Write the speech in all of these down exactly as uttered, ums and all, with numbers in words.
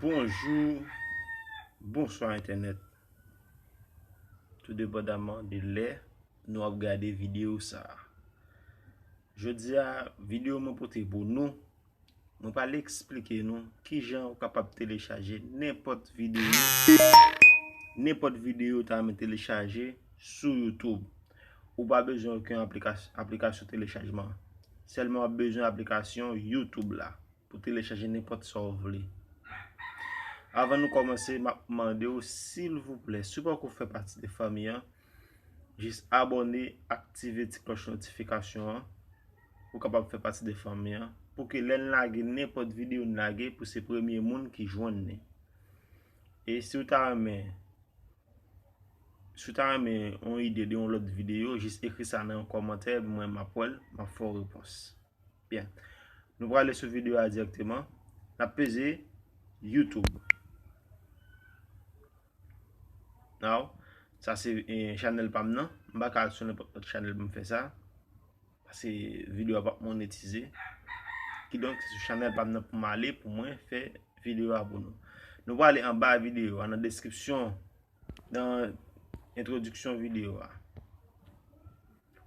Bonjou, bonswa entènèt. Tou depandaman de lè nou ap gade videyo sa a. Jodi a, videyo mwen pote pou nou, mwen pral eksplike nou kijan ou kapab telechaje nenpòt videyo, nenpòt videyo ou ta renmen telechaje sou YouTube. Ou pa bezwen okenn aplikas-, aplikasyon telechajman. Sèlman w ap bezwen aplikasyon YouTube la pou telechaje nenpòt sa w vle. Avan nou kòmanse, m ap mande w, silvouplè, si w poko fè pati de fanmi an, jis abòne, aktive ti klòch notifikasyon an, pou w kapab fè pati de fanmi an, pou ke lè n lage nenpòt videyo n lage, pou se premye moun ki jwenn li. E si w ta renmen, si w ta renmen yon ide de yon lòt videyo, jis ekri sa nan yon kòmantè, mwen m ap wè l, m ap fè w repons. Byen. Nou prale sou videyo a dirèkteman. N ap peze YouTube. Now, sa se, eh, chanèl pa m nan. M pa ka al sou nenpòt lòt chanèl pou m fè sa. Paske videyo a p ap monetize. Kidonk, se sou chanèl pa m nan pou m ale pou mwen fè videyo a pou nou. Nou prale anba videyo a, nan deskripsyon, nan entwodiksyon videyo a.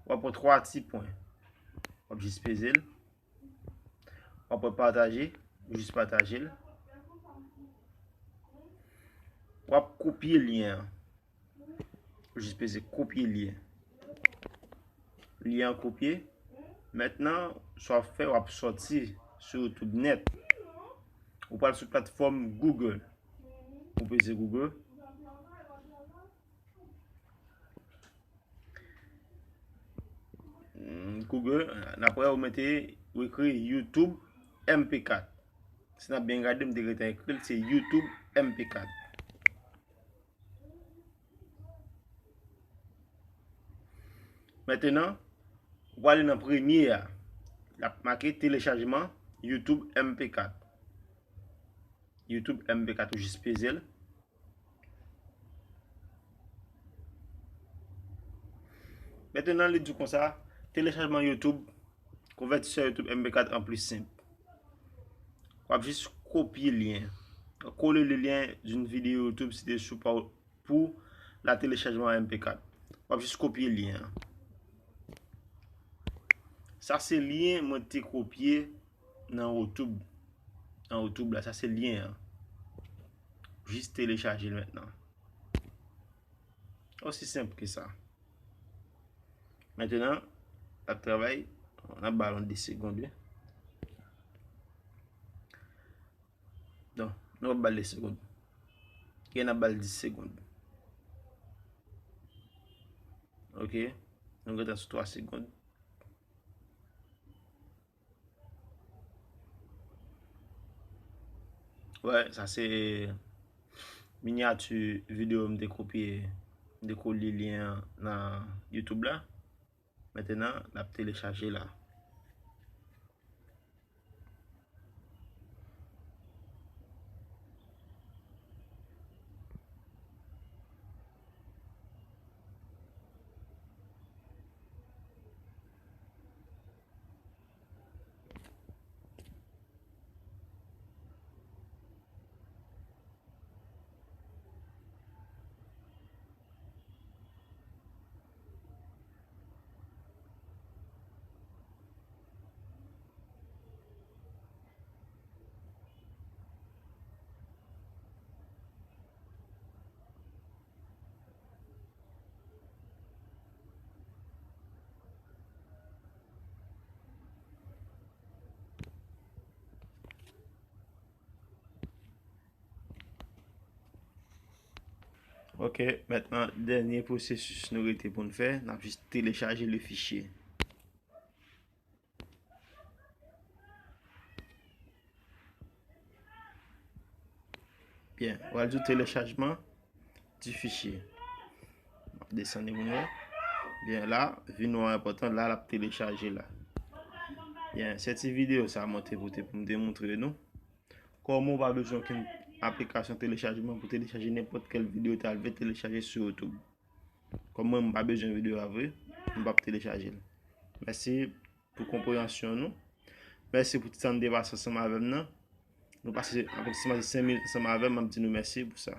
W ap wè twa ti pwen. W ap jis peze l. W ap wè pataje, ou jis pataje l. W ap kopye lyen an. Ou jis peze kopye lyen. Lyen an kopye. Mentnan, sa w ap fè, w ap sòti sou YouTube nèt. Ou pral sou platfòm Google. Ou peze Google. Hmm, Google, n ap wè ou mete, ou ekri YouTube M P kat. Si n ap byen gade, m te gentan ekri l, se YouTube M P kat. Mentnan, ou prale nan premye a. L ap make telechajman YouTube M P kat. YouTube M P kat, ou jis peze l. Mentnan, li di w konsa, telechajman YouTube, konvètisè YouTube M P kat an pli senp. W ap jis kopye lyen. Coller le lien d'une vidéo YouTube citée sous pa-, pou la téléchargement M P kat. W ap jis kopye lyen an. Sa se lyen mwen te kopye nan YouTube. Nan YouTube la, sa se lyen an. Jis telechaje l mentnan. Osi senp ke sa. Mentnan, l ap travay. N ap ba l yon de segonn, wi. Donk, nou ap ba l de segonn. Gen n ap ba l dis segonn. Ok. Nou gentan sou twa segonn. Wè, sa se minyati videyo m te kopye, m te kolye lyen an nan YouTube la. Mentnan, l ap telechaje la. Ok, mentnan, dènye pwosesis nou rete pou n fè, n ap jis telechaje le fichye. Byen, w al di w telechajman du fichye. M ap desann li pou nou wè. Byen, la, vi nou an enpòtan, la, l ap telechaje la. Byen, se ti videyo sa mwen te pote pou m te montre nou. Kòman w pa bezwen okenn aplikasyon telechajman pou telechaje nenpòt kèl videyo w ta vle telechaje sou YouTube. Kòm mwen, m pa bezwen videyo a vre, m p ap telechaje l. Mèsi pou konpreyansyon nou. Mèsi pou ti tan n te pase ansanm avè m nan. Nou pase aproksimativman senk minit ansanm avè m, m ap di nou mèsi pou sa.